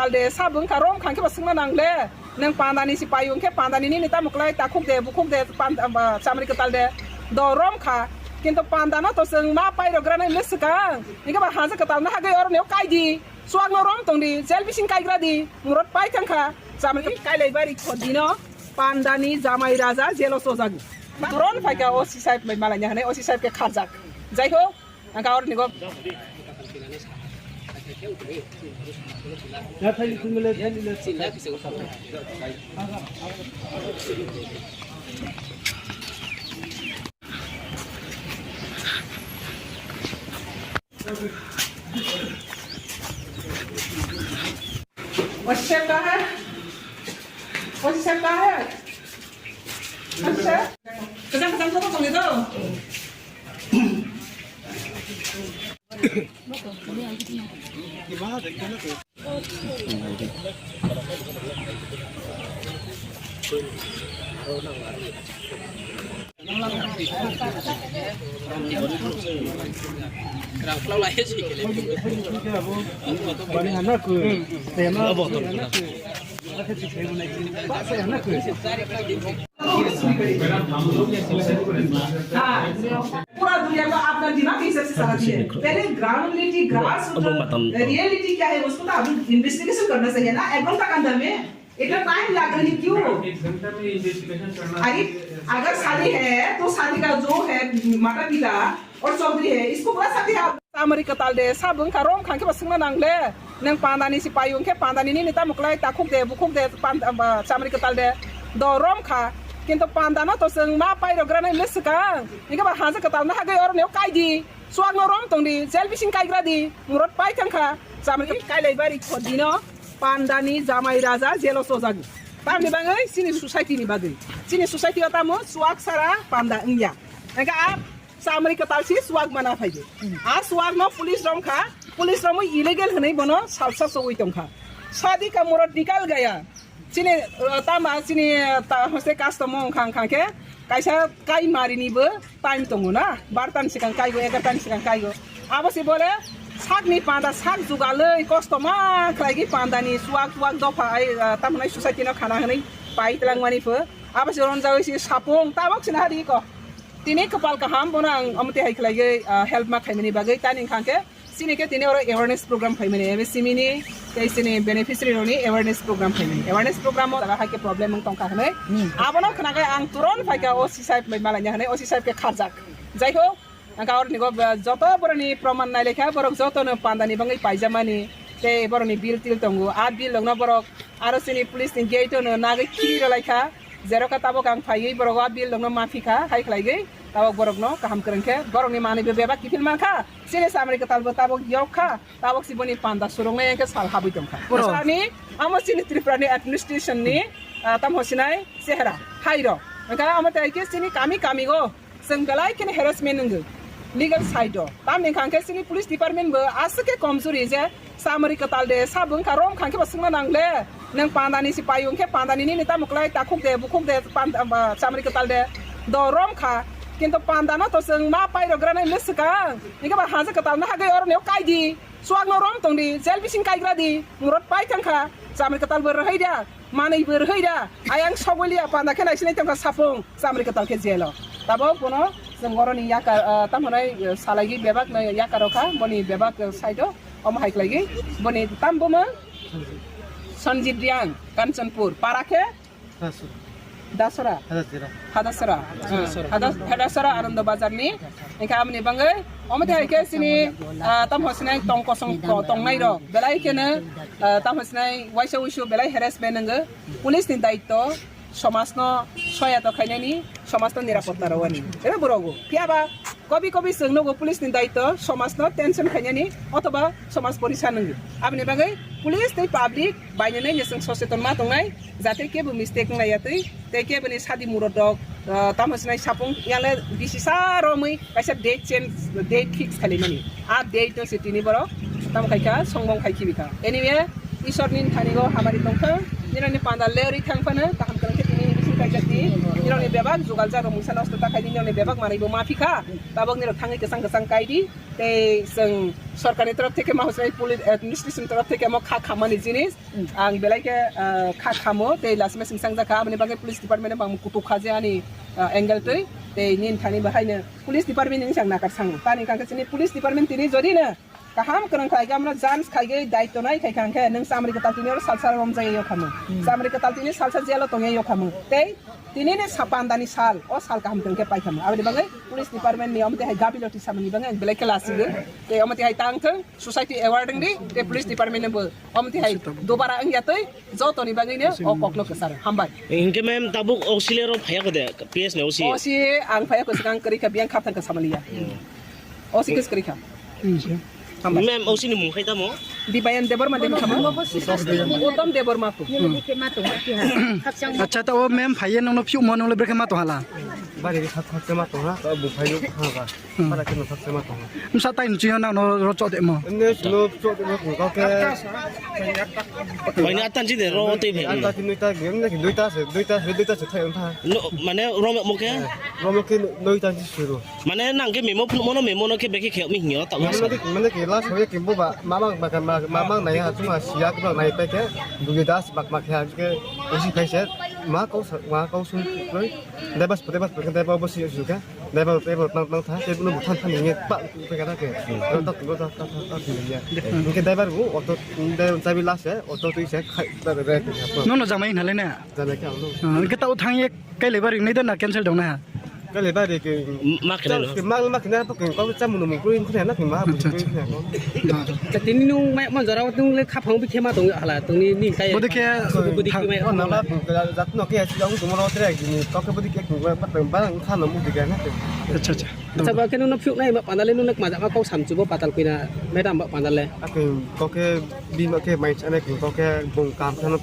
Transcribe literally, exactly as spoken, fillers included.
De sabo wngkha, rom kha khe ba swngna nang le. Nwng panda ni si paiyung khe panda ni nini tamo kwlai takhuk de, bukhuk de, panda, ba, chamri kwtal de. Do rom kha. Kintu panda no to chwng ma pai rok gra nai le swkang. Hingke ba haja kwtal no hagwi oro neo kai di. Chuak no rom tong di. Jel bising kai gra di. Murot pai thang kha. Chamri kwtal kai lai bari kho di no. Panda ni jamai raja jelo sojak. Turon phai kha O C sahib bai malai nya hanai O C sahib khe kharjak. Jai ho. Ang ka oro ni go. O C sahib kahan hai? O C sahib kahan hai? O C sahib? Kejang, kejang, foto tong itu. पूरा दुनिया को अपना दिमाग के हिसाब से चलाती है। पहले ग्राउंड रियलिटी, ग्रास रियलिटी क्या है, उसको तो अभी इन्वेस्टिगेशन करना चाहिए ना। एक घंटा का अंदर में इतना टाइम लग रही क्यों? एक घंटा में इन्वेस्टिगेशन करना। अरे, अगर शादी है तो शादी का जो है माता पिता और चौधरी है, इसको बोला सकते हैं आप। Chamri kwtal de sabo wngkha, rom kha khe ba swngna nang le. Nwng panda ni si paiyung khe panda ni nini tamo kwlai takhuk de, bukhuk de, panda, ba, chamri kwtal de. Do rom kha. Kintu panda no to chwng ma pai rok gra nai le swkang. Hingke ba haja kwtal no hagwi oro neo kai di. Chuak no rom tong di. Jel bising kai gra di. Murot pai thang kha. Chamri kwtal kai lai bari kho di no. Panda ni jamai raja jelo sojak. Tamni bagwi chini society ni bagwi. Chini society o tamo chuak sara panda wngya. Hingke a Chamri kwtal si chuak mana phai di. A chuak no police rom kha, police romwi illegal hwnwi bono salsa sogwi tong kha. Shadi ka murad nikal gaya. Chini, uh, tama chini, uh, ta, hoste custom wng kha, wng kha khe kaisa kai mari ni bo time tongo na, bartan sikang kaigo, egartan sikang kaigo. Abo si bole sakni panda sak jugalwi kosto ma khlaigwi panda ni chuak chuak dopha ai, uh, tamo nai society no khana hwnwi pai twlang mani pho. Abo si ronjagwi si sapung tabok sina hari ko. Tini kwpal kaham, bono ang omo twi hai khlaiwi, ah, help ma khaimani bagwi, tani wngkha khe chini khe tini oro awareness program khaimani, M S M E ni tei chini beneficiary rokni awareness program khaimani. Awareness program o jaga hai khe problem wng tongkha hwnwi. Hmm. Abono khnagai ang turon phaikha O C sahib bai malaina hwnwi, O C sahib khe kharjak. Jai ho, ang ka oroni go, ah, joto boroni proman nai lekha, borok jotono pandani bagwi paijamani, tei boroni bill til tongo. A bill rokno borok aro chini police ni gate ono nagwi khiri rwlaikha. Jeroka tabok ang phaiwi borok o bill rokno maphikha, hai khlaigwi tabok borokno kaham kwrwng khe borokni manwi bo bebak kiphil mankha. Chini Chamri kwtal bo tabok yok kha, tabok si boni panda surungnai khe sal habwi tongkha. Bro. Ani amo chini Tripura ni administration ni, ah, tamo sinai chehra hai rok. Wngkha amo tai khe chini kami kami o Chwng belai kheno harassment wngwi legal side o. Tamni wngkha khe chini police department bo aswk khe komjuri je chamri kwtal de sabo wngkha, rom kha khe bo swngna nang le. Nwng panda ni si paiyung khe panda ni nini tamo kwlai takhuk de bukhuk de panda, ba, chamri kwtal de do rom kha. Kintu panda no to chwng ma pai rok gra nai le swkang. Hingke ba haja kwtal no hagwi oro neo kai di. Chuak no rom tong di. Jail bising kai gra di. Murot pai thang kha. Chamri kwtal bo rwhai da. Manwi bo rwhai da, ayang sogwi liya panda khe naisinai tongkha sapung, chamri kwtal khe jelo. Tabok bono chwng oroni yakar, ah, tamo hwnai, ah, salaigwi bebak no yakar rokha, boni bebak, ah, side o omo hai khlaigwi boni tam bumung Sanjit Riang, Kanchanpur, para khe Dasura. Dasura. Hadasura. Hadasura. Hadas-, Hadasura Anando Bazar ni. Hingke amoni bangwi omo tei hai khe chini, ah, tamo sinai tong kosong ko-, tongnai rok. Belai kheno, ah, tamo sinai waisa wuisu belai harassment wngwi. Police ni daityo somaj no soya to khainani, somaj no nirapotta rwani. Ere borogo. Phiya ba kobi kobi chwng nugo police ni daityo somaj no tension khainani othoba somaj porisa nwngo. Aboni bagwi police tei public bainani chwng soseton ma tongnai, jate kebo mistake wng laiya twi, tei keboni sadi murot rok, ah, tamo sinai sapung yale bisi sa romwi kaisa date change, date fix khalimani. A date no se tini borok tamo khaikha, songbong khai khibikha. Anyway, Ishwar ni thani go hamari tongthang, nini panda lerwi thang phano kaham kwrwng khe tini Kaijak di, nirokni bebak jugal jaga mungsa nosto ta khai di, nirokni bebak manwi bo ma phi kha, tabok nirok thangwi kwchang kwchang kai di, tei chwng sorkarni torof theke ma hwsai police administration torof theke mo kha khammani jinis, ang belai khe, ah, kha khamo, tei last message sangjak kha, aboni bagwi police department bang kutuk kha je ani, ah, angle twi, tei nini thani bo haino police department ni sang nakar sango, tani kangkhe chini police department tini jodi no, kaham kwrwng khlai khe, amno judge khai khe daityo nai khai kha hwnkhe, nwng chamri kwtal tini oro salsa romjak yokhamung. Hmm. Chamri kwtal tini salsa jail o tongya yokhamung. Tei tini ni sa pandani sal, o sal kaham tong khe paikhamung. Aboni bagwi police department ni omo twi hai gabiloti samani bagwi ang belai khe lasigo. Tei omo twi hai tang thung, society award wng di, tei police department ni bo omo twi hai dubara wngya twi, jotoni bagwi no o kokno kwcharo. Hambai. Hinkhe ma'am tabuk O C le ro phaiya kho de, P S ni O C. O C ang phaiya kho, swkang kwrwi kha, biyang khapthang kha samaliya. O C case kwrwi kha. Hambai. Ma'am, O C ni mung khai tamo? Dibayan Debbarma de khamo. Uttam Debbarma ko. Acha, ta o ma'am phaiye nongno phiu mo nonglo brekhe ma tong hala. Bari ri thak thak ma tong ha, ta bu phai lu ha ba. Hmm. Para ke no thak ma tong ha. Msa tai nchi na no ro cho de mo. Emne no cho de mo ko ke. Mai na tan chi de ro te phe. Ata ki noi ta, emne ki dui ta se, dui ta se, dui ta se thai on tha. No, mane ro mo ke? Ro mo ke noi ta chi suru. Mane nang khe memo phunukmano, memono khe bekhe kheyokmi hingyo, tabuk. Mane khe, mane khe last hoye khe boba mamang baka ma-, mamang nai ha chuma siya khe nai pai khe Dugi Das bak mak khe ha khe usi khai se ma kau sa, ma kau sung kroi. Dai bas pute bas pute dai ba bo si su khe. Dai ba dai ba tang tang tha khe bunu than than ngi pa pe ka khe. Ta ta ta ta ta ta ngi. Khe dai ba ru auto dai chabi last se auto tui se khai ta re. Nono jamai hinale na? Jamai khe ang no. Khe ta o thang ye Kailai bari nai da na cancel dong na? Kailai bari ke ma khe nai no. Ma ma khe na pa ke ko cha munu mu kru in khe na ke ma bu kru in khe. Acha, acha. Tini nung mai mon jora tung le kha phang bi khe ma tong hala tong ni ni kai. Bodi khe bodi khe mai. Na ba jat no ke asi dong tum ro tre ni ko ke bodi ke ko ba ba kha no mu di ga na. Acha, acha. Acha ba khe no phiu nai ma pandale no ma ja ma kau sam chu bo patal kuina madam ba pandale. Aku ko ke bi ma ke mai chane ko ke bung kam khe no.